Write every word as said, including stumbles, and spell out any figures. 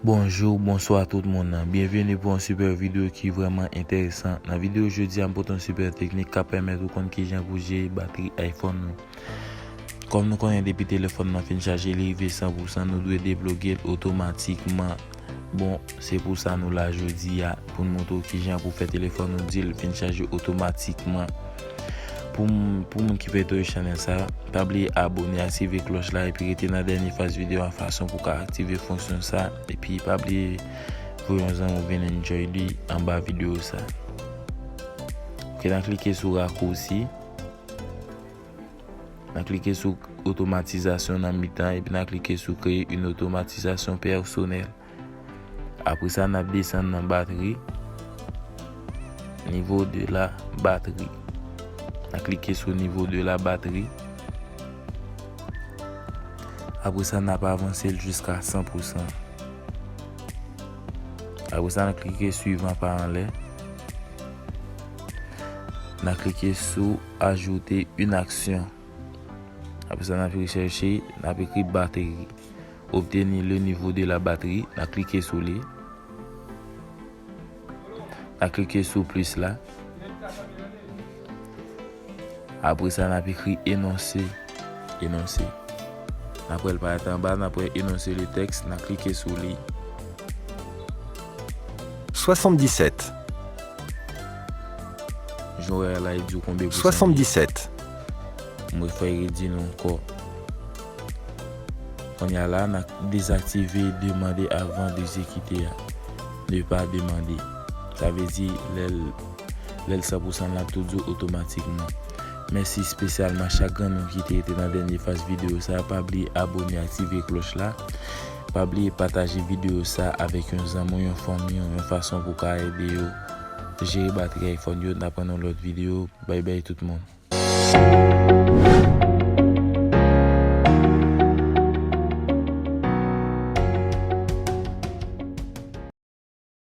Bonjou, bonswa tout moun. Byenveni pou yon sipè videyo ki vrèman enteresan. Nan videyo jodi a, m pote yon sipè teknik k ap pèmèt ou konn kijan pou jere batri iPhone ou. Kòm nou konnen, depi telefòn nan fin chaje, li rive san pou san, nou dwe debloke l otomatikman. Bon, se pou sa nou la jodi a, pou n montre w kijan pou fè telefòn ou di l fin chaje otomatikman. Pou m-, pou moun ki fèk tonbe chanèl sa, pa bliye abone, aktive klòch la, epi rete nan dènye faz videyo a fason pou w ka aktive fonksyon sa, epi pa bliye voye yon zanmi w vin enjoy li anba videyo sa. Ok, n a klike sou rakousi. N a klike sou otomatizasyon nan mitan, epi n a klike sou créer une automatisation personnelle. Apre sa, n ap desann nan batri. Niveau de la batterie. N a klike sou niveau de la batterie. Apre sa, n ap avanse l jiska san pou san. Apre sa, n a klike suivant pa anlè. N a klike sou ajouter une action. Apre sa, n ap rechèche, n ap ekri batri. Obtenir le niveau de la batterie, n a klike sou li. N a klike sou plis la. Apre sa, n ap ekri énoncer. Énoncer. N ap wè l parèt anba, n ap wè énoncer le texte, n a klike sou li. Soixante-dix-sept. Jan w wè la, li di w konbyen pousan li ye. Soixante-dix-sept. Mwen fè redi nou ankò. Kounye a la, n a dezaktive demander avant d'exécuter a. Ne pas demander. Sa vle di, lè l, lè l san pou san, l ap tou di w otomatikman. Mèsi espesyalman chak grenn moun ki te rete nan dènye faz videyo sa. Pa bliye abone, aktive klòch la. Pa bliye pataje videyo sa avèk yon zanmi w, yon fanmi w, yon fason pou w ka ede yo jere batri iPhone yo. N ap wè nan lòt videyo. Bay bay tout moun.